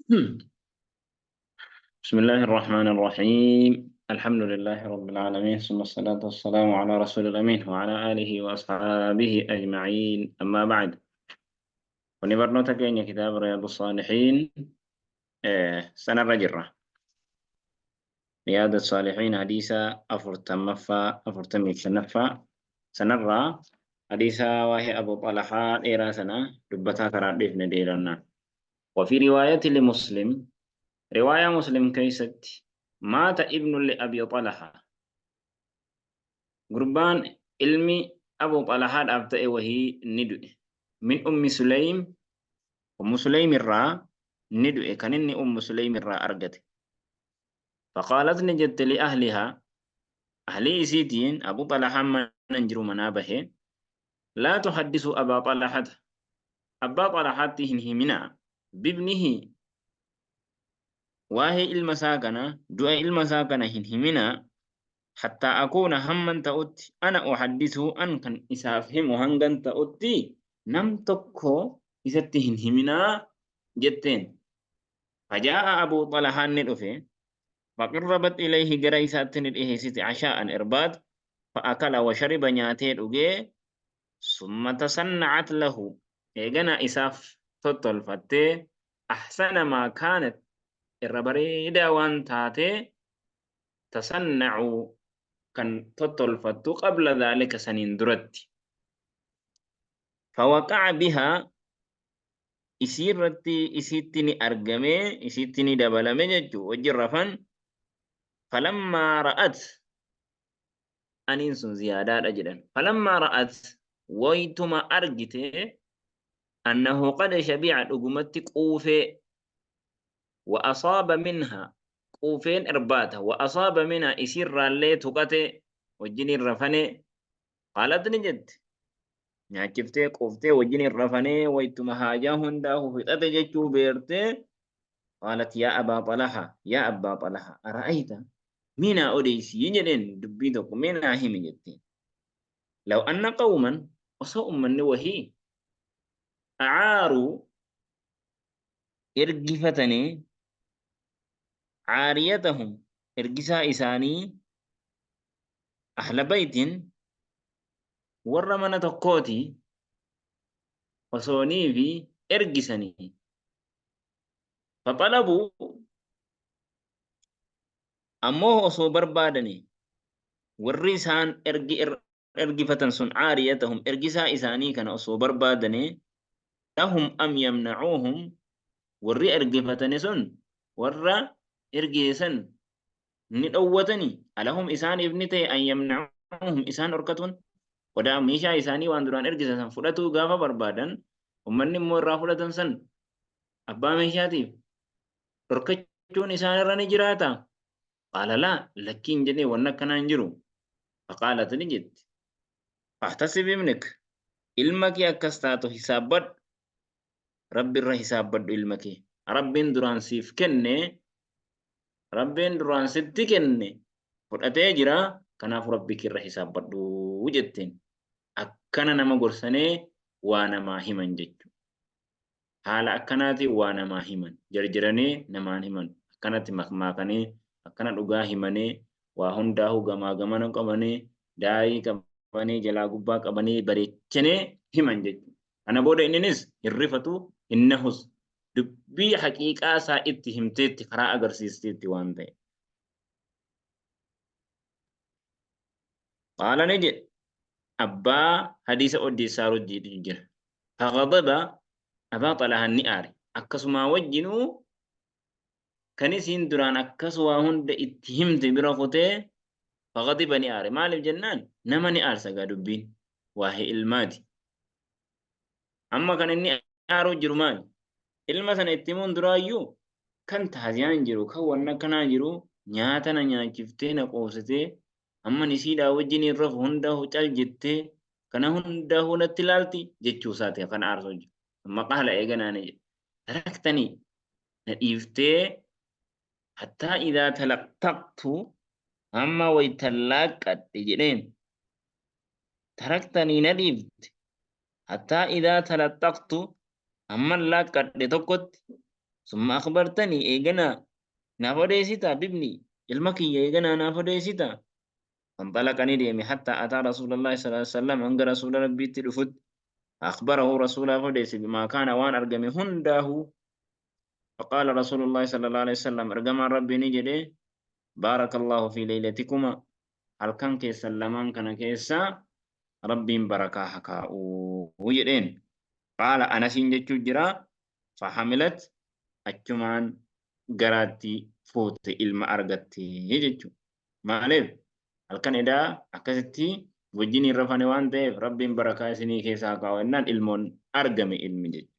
بسم الله الرحمن الرحيم. الحمد لله رب العالمين، ثم الصلاة والسلام على رسول الأمين وعلى آله وأصحابه أجمعين، أما بعد. Kuni barnoota keenya kitaaba Riyaadu Saalihiin sanarra jirra. Riyaadu Saalihiin hadiisa 40ffaa, 45ffaa sanarraa hadiisa waa'ee Abu Xalahaa dheeraa sana dubbataa karaa dhiifne dheerannaa. وفي رواية لمسلم، رواية مسلم كيست، مات ابن لأبي طلحة، قربان ilmi Abu Xalahaa dhaaf ta'e wahii ni du'e. Min Ummi Suleym, Ummu Suleym irraa ni du'e, kan inni Ummu Suleym irraa argate. Faqaalat, ni jette, li ahlihaa, ahlii isiitiin, Abu Xalahaan mana hin jiru, manaa bahe, laa tuhaddisu Abaa Xalahata, Abbaa Xalahaatti hin himinaa, bibnihi, waa'ee ilma isaa kana, du'a ilma isaa kana hin himinaa, hattaa akuuna, hamman ta'utti, ana uhaddisuu, an kan isaaf himu hangan ta'utti nam tokko isatti hin himinaa jetteen. Fajaa'a Abuu Xalahaan, ni dhufe, faqarrabat ilayhi, gara isaatti ni dhiheessite, ashaa'an, irbaat, fa'akala wa shariba, nyaatee dhugee, summa tasanna'at lahu, eegana isaaf tottolfattee, ahsana maa kaanat, irra bareedaa waan taatee, tasanna'u, kan tottolfattu, qabla dhaalika, saniin duratti. Fawaqa'a bihaa, isii irratti, isiitti ni argame, isiitti ni dabalame jechuu, wajjin rafan. Falammaa ra'at, aniin sun ziyaadaadha jedhan, falammaa ra'at, waytuma argite, annahu qad shabi'a, dhugumatti quufee, wa asaaba minha, quufeen irbaata, wa asaaba minha, isiirraallee tuqate, wajjiniin rafane, qaalat, ni jette, nyaachiftee quuftee wajjiniin rafanee waytuma haajaa hundaahu fixate jechuu beertee, qaalat, yaa abaa xalaha, yaa abbaa xalaha, ara'ayta, minaa odeysii jedheen, dubbii tokko minaa himi jetteen, law anna qawman, osoo ummanni wahii, acaaruu, ergifatanii, caariyatahum, ergisaa isaanii, ahla baytin, warra mana tokkooti osoonii fi ergisanii, faxalabuu, ammoo osoo barbaadanii warri isaan ergi ergifatan sun, caariyatahum, ergisaa isaanii kana osoo barbaadanii, lahum am yamna'uuhum, warri ergifatani sun warra ergeessan ni dhowwatani, alahum, isaaniif ni ta'e, an yamna'uuhum, isaan dhorkatuun, qodaa meeshaa isaanii waan duraan ergisan san fudhatuu gaafa barbaadan, ummanni immoo irraa fudhatan san abbaa meeshaatiif dhorkachuun isaan irra ni jiraata? Qaala, laa, lakkiin jedhee, wanni akkanaa hin jiru. Faqaalat, ni jetti, fahtasib ibnik, ilma kee akkas taatu hisaabbadhu, Rabbi irra hisaabbadhu, ilma kee Rabbiin duraan siif kenne, Rabbiin duraan sitti kenne fudhatee jira, kanaaf Rabbi kee irra hisaabbadhu jetteen. Akkana nama gorsanee waa namaa himan jechuudha. Haala akkanaatiin waa namaa himan, jarjaranii namaan himan, akkanatti makmaakanii, akkana dhugaa himanii, waa hundaahuu gamaa gamana qabanii, daayii qabanii, jalaa gubbaa qabanii bareechanii himan jechuudha. Kana booda inninis hin rifatu, hin nahus, dubbii haqiiqaa isaa itti himteetti, karaa agarsiisteetti waan ta'e. Qaala, ni jedhe, abbaa hadiisa oddeessaa jedhu jira. Faghadaba, Abaa Xalahaan ni aare. Akkasumaa wajjinuu kan isiin duraan akkas waa hunda itti himte bira kutee, faghadiba, ni aare. Maaliif jennaan, nama ni aarsa gaa dubbiin waa'ee ilmaati. Amma kan inni aaruu jiru maali? Ilma sana itti himuun duraayyuu kan taaziyaan jiru, kan wanna akkanaa jiru, nyaata na nyaachiftee na qoositee, amman isiidhaa wajjin hin rafu hundaa'u cal jettee, kana hundaa'uu natti ilaalti jechuu isaati kan aarsuu jiru. Maqaala, eeganaa ni jedhe. Taraktanii, na dhiiftee, hattaa idaa talaqtaqtu, hamma waytan laaqqadhe jedheen. Taraktanii, na dhiifte, hattaa idaa talaxaqtu, hamman laaqqadhe tokkotti. Summa akhbartanii eeganaa naaf odeessitaa bibni ilma kiyya eeganaa naaf odeessitaa. فانطلق نديم حتى أتى رسول الله صلى الله عليه وسلم عند رسول ربي تلفت أخبره رسول الله بما كان وان أرقم هنده. فقال رسول الله صلى الله عليه وسلم أرقم ربي نجده بارك الله في ليلتكما هل كان كيسا لمن كان كيسا ربي بركة حكا وجدين. قال أنا سنجد جرا فحملت أجمان قراتي فوت إلما أرقتي جدو مالف halkan edaa akkasitti wajjin hin rafane waan ta'eef rabbiin barakaa isinii keessaa kaa'u jennaan ilmoon argame ilmi jechuudha.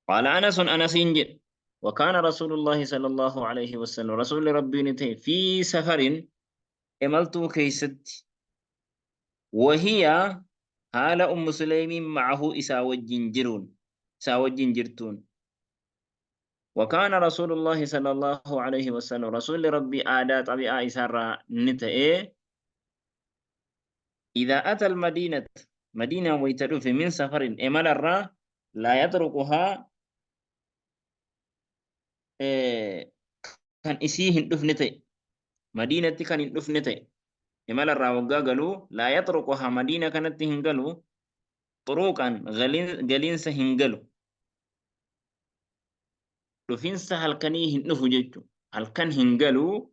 Qaala Anasun Anasiin jedhe وكان رسول الله صلى الله عليه وسلم رسول ربي نتي في سفر إملت كيست وهي حال أم سليم معه إسا وجن إسا وجن جرتون. وكان رسول الله صلى الله عليه وسلم رسول ربي آدات أبي آيسارة نتئ إذا أتى المدينة مدينة ويتلف من سفر إمال الرا لا يتركها كان إسيه دفنتئ مدينة كان دفنتئ إمال الرا وقالوا لا يتركها مدينة كانت هنقلوا طرقا غلين سهنقلوا dhufinsa halkanii hin dhufu jechuudha. Halkan hin galu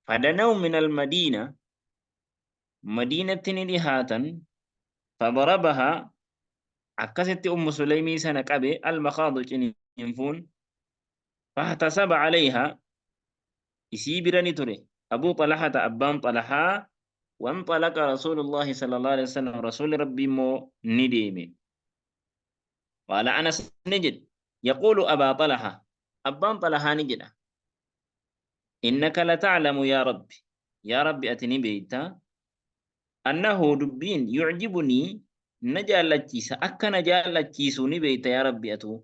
fadanaw min almadiina madiinatti ni dhihaatan fadarabaha akkasitti ummu sulaymii sana qabe almakaadu ciniinfuun fahtasaba calayha isii bira ni ture abuu xalahata abbaan xalahaa وانطلق رسول الله صلى الله عليه وسلم رسول ربي مو نديمه. قال أنس نجد يقول أبا طلحة أبان طلحة نجد إنك لتعلم يا ربي يا ربي أتني بيتا أنه دبين يعجبني نجالتيس أكا نجالتيس نبيتا يا ربي أتو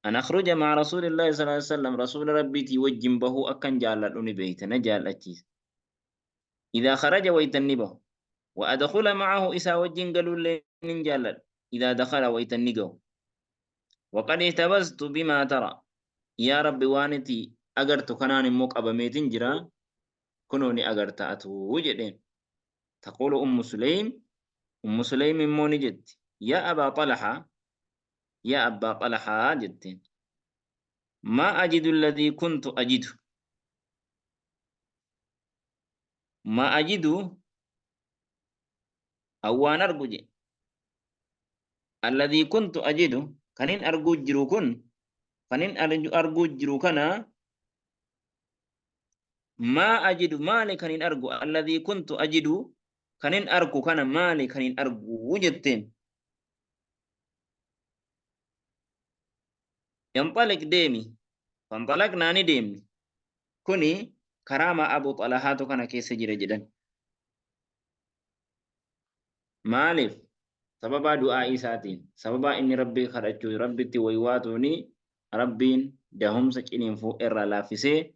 أن أخرج مع رسول الله صلى الله عليه وسلم رسول ربي توجن به أكا نجالت نبيتا نجالتيس إذا خرج ويتنبه وأدخل معه إسا وجن قالوا لي نجالت إذا دخل ويتنقه وقد اهتبزت بما ترى يا ربي وانتي أجرت كنان موك أبا ميتين جرا كنوني أجرت أتو وجدين. تقول أم سليم أم سليم موني جد يا أبا طلحة يا أبا طلحة جد ما أجد الذي كنت أجده ما أجد أو أنا أرجو الذي كنت أجده كنين أرجو جروكن كنين أرجو جروكنا ما أجد مالي كنين أرجو الذي كنت أجد كنين أرجو كان مالي كنين أرجو وجدتين. ينطلق ديمي فانطلقنا نديم كني كرامة أبو طلحة كان كيس جرى جدا مالف sababa du'aa isaatiin sababa inni rabbii kadhachuu rabbitti waywaatuuni rabbiin dahumsa ciniinfuu irraa laaffisee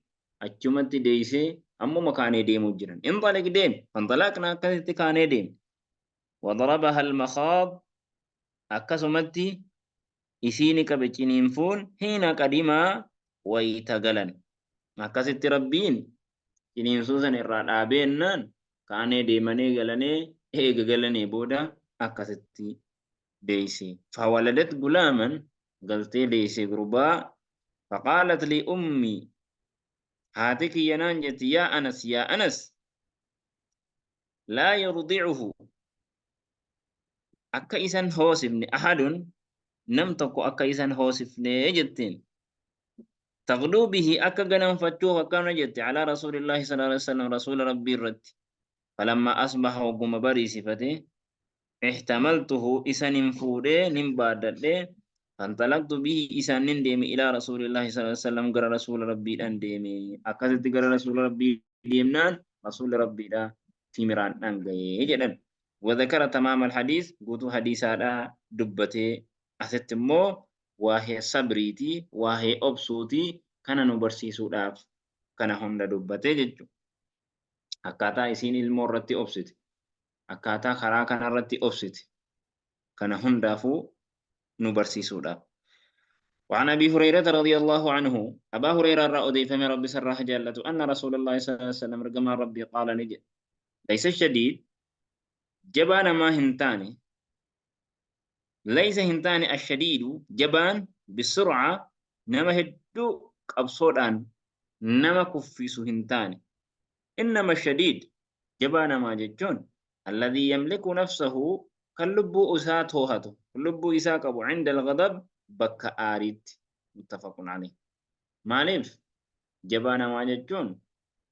achumatti deeysee ammuma kaanee deemuu jiran. Inxaliq deem fanxalaqna akkasitti kaanee deem wadarabaha almakhaad akkasumatti isiini qabe ciniinfuun hiina qadimaa wayita galan akkasitti rabbiin ciniinsuu san irraa dhaabeennaan kaanee deemanii galanee eega galanee booda akkasitti deeyse. Fawaladat gulaaman galtee deeyse gurbaa. Faqaalat li ummi haati kiyya naan jetti yaa Anas yaa Anas laa yurdicuhu akka isan hoosifne ahadun nam tokko akka isan hoosifne jetteen. Taqduu bihi akka ganamfachuuf akkana jette alaa rasuulillaahi sallallahu alaihi wasallam rasuula rabbii irratti. Falammaa asbaha hogguma bariisifate احتملته إسان فودي نمبادد فانطلقت به إسان ندمي إلى رسول الله صلى الله عليه وسلم قرى رسول ربي أندمي أكثت قرى رسول ربي ديمنان رسول ربي لا تمران أنجي جدا. وذكر تمام الحديث قلت حديث هذا دبتي أستمو وهي صبريتي وهي أبسوتي كان نبرسي سوداف كان هم دبتي جدو أكاتا إسين المرتي أبسوتي akkaataa karaa kanarratti obsite kana hundaafuu nu barsiisuudhaaf. وعن أبي هريرة رضي الله عنه أبا هريرة رأى فمن ربي سرح جالته أن رسول الله صلى الله عليه وسلم رقم ربي قال نجد ليس الشديد جبان ما هنتاني ليس هنتاني الشديد جبان بسرعة نما هدو قبصودان نما كفيسو هنتاني إنما الشديد جبان ما جتون الذي يملك نفسه كلب أساتوهته كلب إساقب عند الغضب بك آريت متفق عليه. Maaliif jabaa namaa jechuun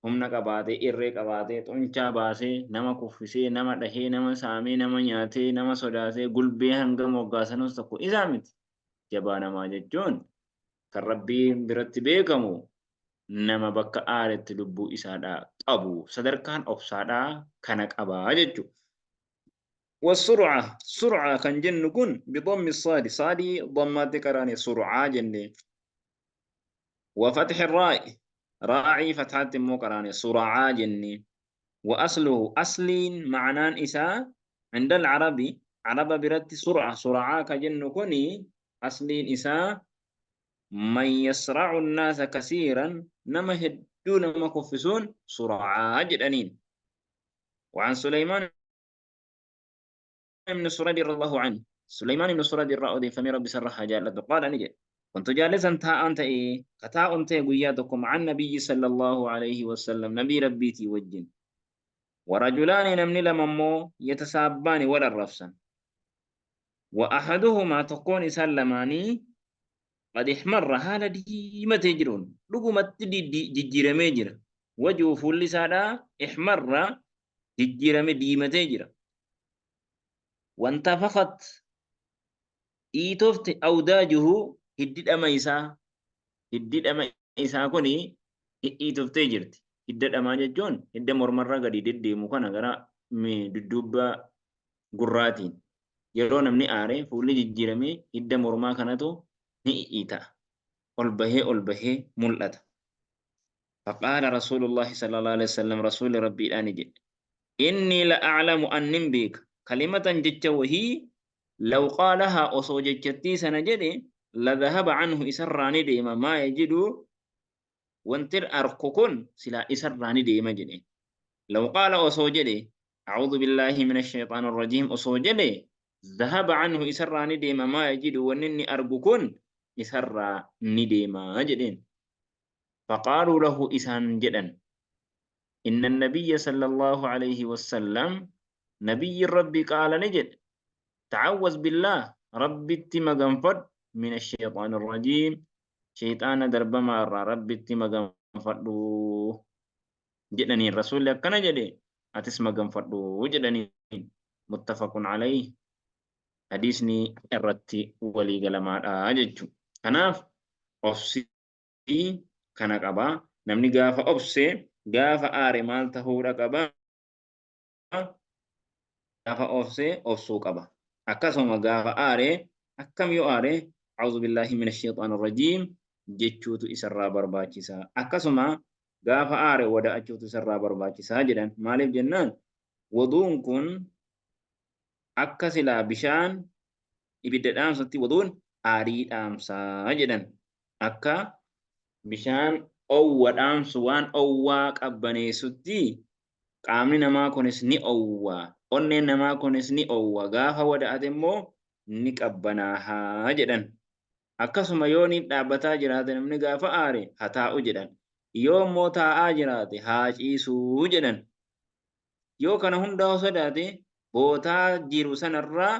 humna qabaatee irree qabaatee xuncaa baasee nama kuffisee nama dhahee nama saamee nama nyaatee nama sodaatee gulbee hanga moggaasanus tokko isaa miti. Jabaa namaa jechuun kan Rabbiin biratti beekamu nama bakka aaretti lubbuu isaadhaa qabu sadarkaan obsaadhaa kana qabaa jechuudha. والسرعة سرعة كان جن كن بضم الصاد صادي ضمات كراني سرعة جن وفتح الراء راعي فتحات مو كراني سرعة جن وأصله أصلين معنان إساء عند العربي عرب برت سرعة سرعة كجن كني أصلين إساء من يسرع الناس كثيرا نما هدون ما كفسون سرعة جدنين. وعن سليمان بن سرد رضي الله عنه سليمان بن سرد الرأودي فمي ربي سرح جالته قال نجي كنت جالسا تا أنت إيه كتا أنت قيادكم مع النبي صلى الله عليه وسلم نبي ربيتي وجن ورجلان نمني لممو يتسابان ولا الرفسا وأحدهما تكون سلماني قد احمر هذا ديمة تجرون لقمت ججير ميجر وجه فل سادا احمر ججير ديمة تجر وانتفخت إيتوفت أوداجه هدد أما إسا هدد أما إسا كوني إيتوفت جرت هدد أما جون هدد مرمرة قد يدد مكان غرا مددوبة قراتين يرون من آري فولي ججيرمي هدد مرما كانتو نئيتا ألبه ملأت. فقال رسول الله صلى الله عليه وسلم رسول ربي الآن جد إني لأعلم أن نبيك كلمة جت وهي لو قالها أصو جتتي سنجدي لذهب عنه إسراني ديما ما يجد وانتر أرقكن سلا إسراني ديما جدي لو قال أصو جدي أعوذ بالله من الشيطان الرجيم أصو جدي ذهب عنه إسراني ديما ما يجد ونني أرقكن إسراني ديما جدين. فقالوا له إسان جدا إن النبي صلى الله عليه وسلم نبي ربي قال نجد تعوذ بالله ربي اتمغنفد من الشيطان الرجيم شيطان درب مارا ربي اتمغنفد جدني الرسول كان جدي اتسمغنفد جدني متفق عليه. حديثني الرتي ولي قلما اججو كناف أفسي كان قبا نمني غافا أفسي غافا آري مال تهورا قبا gaafa obsee obsuu qaba. Akkasuma gaafa aaree akkam yoo aaree a'uuzu billahi minash shaytaanir rajiim jechuutu isarraa barbaachisa. Akkasuma gaafa aaree wada'achuutu isarraa barbaachisa jedhan. Maaliif jennaan waduun kun akka silaa bishaan ibidda dhaamsatti waduun aarii dhaamsaa jedhan. Akka bishaan owwa dhaamsu waan owwaa qabbaneessutti qaamni namaa kunis ni owwa. Onneen namaa kunis ni owwa. Gaafa wada'ate immoo ni qabbanaahaa jedhan. Akkasuma yoo ni dhaabbataa jiraate namni gaafa aare haa taa'u jedhan. Yoo immoo taa'aa jiraate haa ciisuu jedhan. Yoo kana hundaa sodaate bootaa jiru sanarraa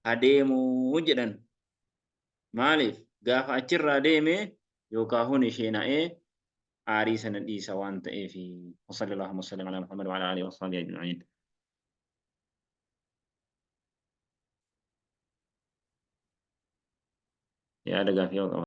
haa deemuu jedhan. Maaliif gaafa achirraa deeme yookaan huni isheena'ee aarii sana dhiisa waan ta'eef. Wassallallahu wasallam ala Muhammad wa ala alihi wa sahbihi ajma'in. Yaada gaafii yoo qabaatan.